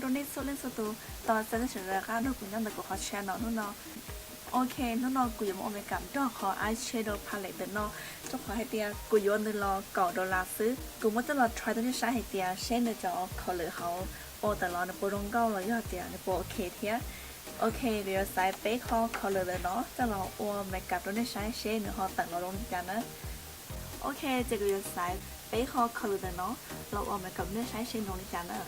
Rau nej txhua leej txhua tus tos txais nej sawv daws rov qab nrog kuv nyob ntawm kuv qhov channel hnub no. Ok, hnub no kuv yuav mus ua makeup nrog qhov eyeshadow palette ntawm no, rau qhov hais tias kuv yuav nws los kaum dollar xwb. Kuv muab coj los try rau nej saib hais tias seb nws cov color hauv ua tawm los nws puas zoo nkauj los yog tias nws puas ok thiab. Ok, kuv yuav xaiv peb qho color ntawm no coj los ua makeup rau nej saib seb nws ho tawm los zoo li cas na. Ok, ces kuv yuav xaiv peb qho color ntawm no los ua makeup rau nej saib seb nws zoo li cas na.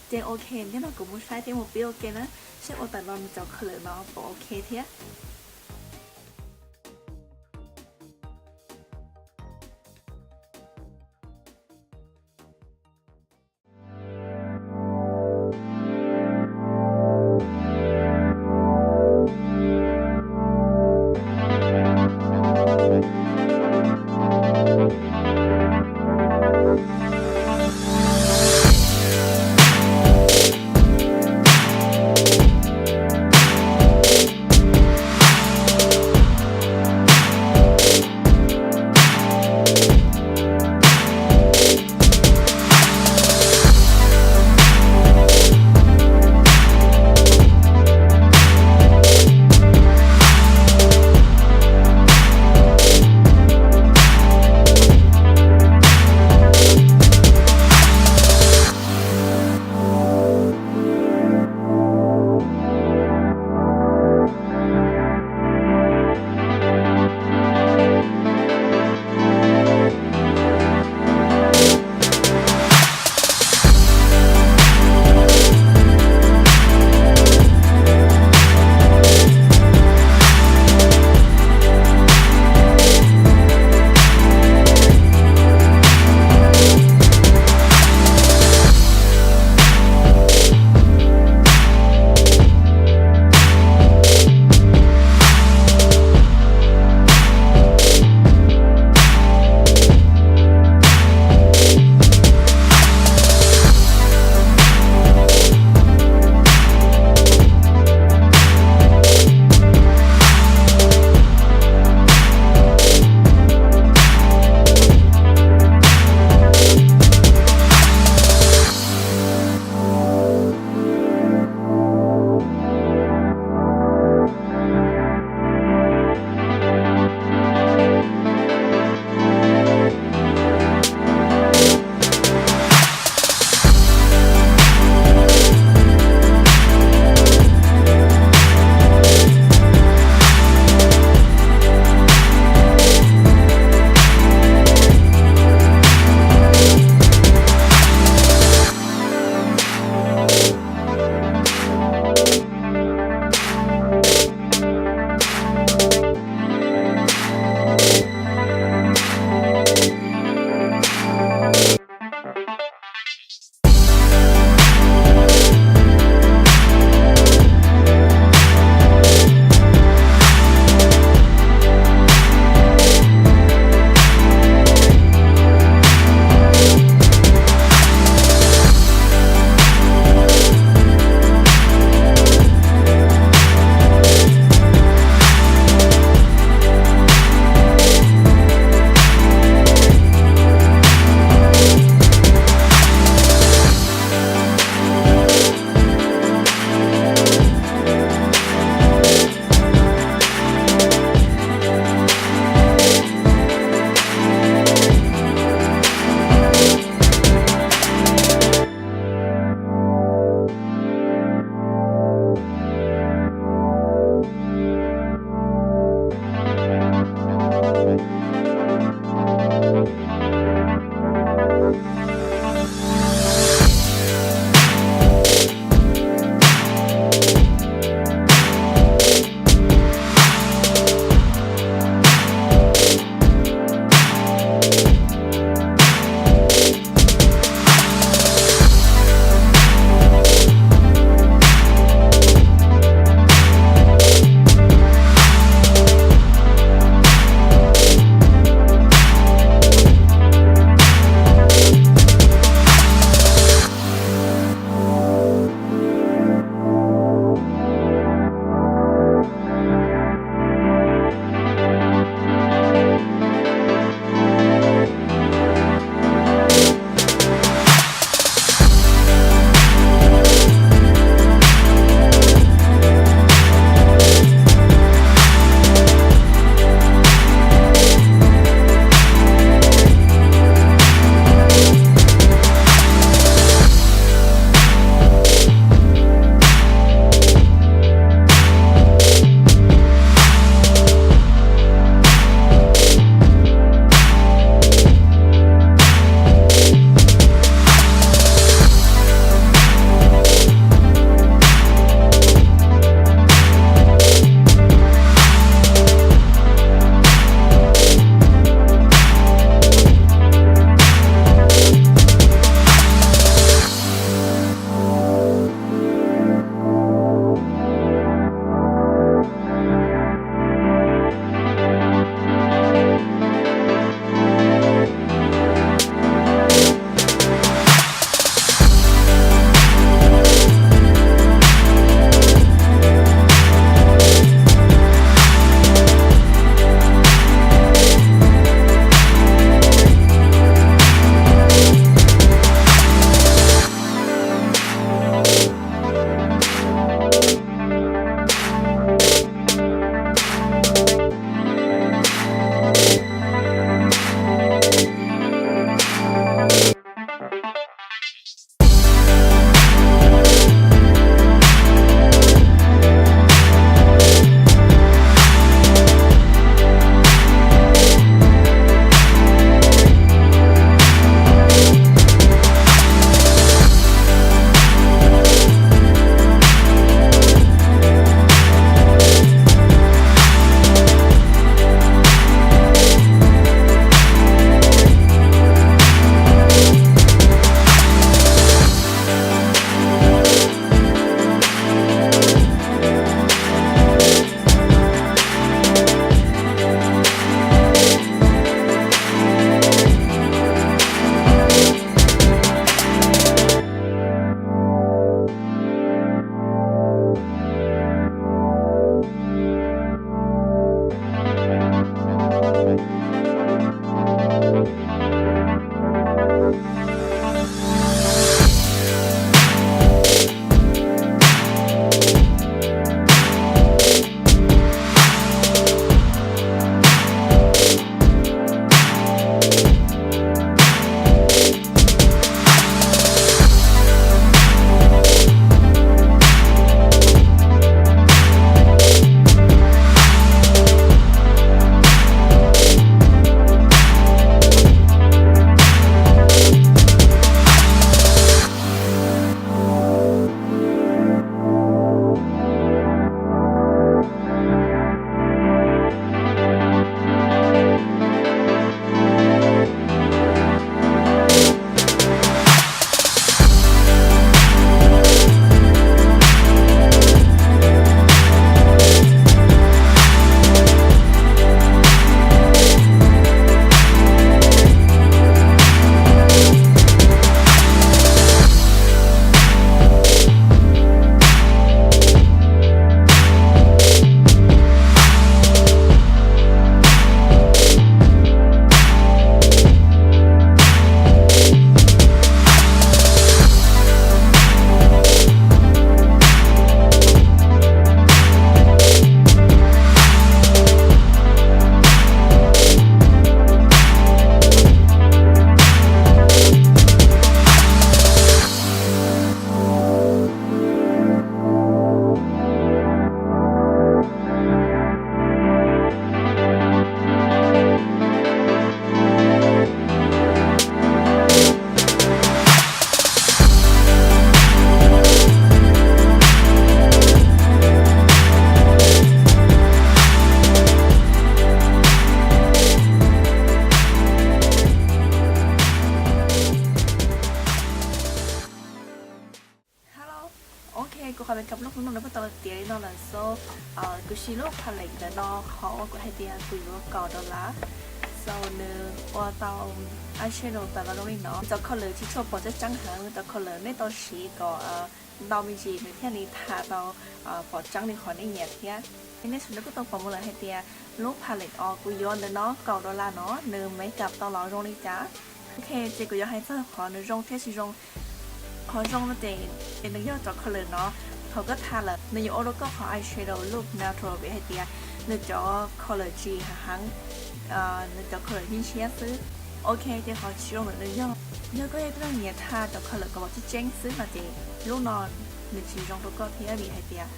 Ces ok, hnub no kuv mus saib thiab mus pib ua ke na, seb ua tawm los nws cov color no puas ok thiab. Nws kuj tau tiav li no lawm xwb. Kuv siv lub palette ntawm no qhov uas kuv hais tias kuv yuav kaum dollar. So nws ua tau eyeshadow tawm los zoo li no. Cov color tsis tshua pom tseeb tseeb heev, cov color nej tau siv kom ntau me ntsis nws thiaj li tham tau pom tseeb li qhov nej nyiam thiab. Nej sawv daws kuj tau pom mus lawm hais tias lub palette uas kuv yuav ntawm no kaum dollar no nws makeup tau los zoo li cas. Ok, ces kuv yuav hais txog qhov nws zoo thiab tsis zoo. Qhov zoo no ces nws yog cov color no, thaum koj tha lawm nws yuav ua rau koj qhov eyeshadow look natural vim hais tias nws cov color tsis hav heev, nws cov color ntshiab ntshiab xwb. Ok, ces qhov tsis zoo ntawm nws yog, yog koj yog ib tug neeg nyiam tha cov color kom pom tseeb tseeb xwb no ces lub no nws tsis zoo rau koj thiab vim hais tias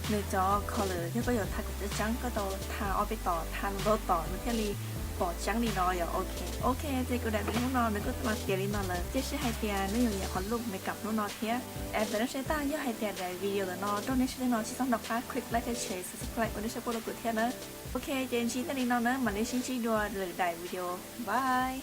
nws cov color yog koj yuav tha kom tseeb tseeb koj tau tha ob peb tom, tha ntau tom nws thiaj li pom tseeb li no yom. Ok, ok, ces kuv daim video hnub no nws kuj los tiav li no lawm. Cia siab hais tias nej yuav nyiam qhov look makeup hnub no thiab. Es ntawm no seb tag, yog hais tias daim video ntawm no raug nej sawv daws no tsis txhob nco qab click like, share, subscribe ua nej sab pub rau kuv thiab na. Ok, ces ntsib nej li no na, mam li sib ntsib dua lwm daim video. Bye.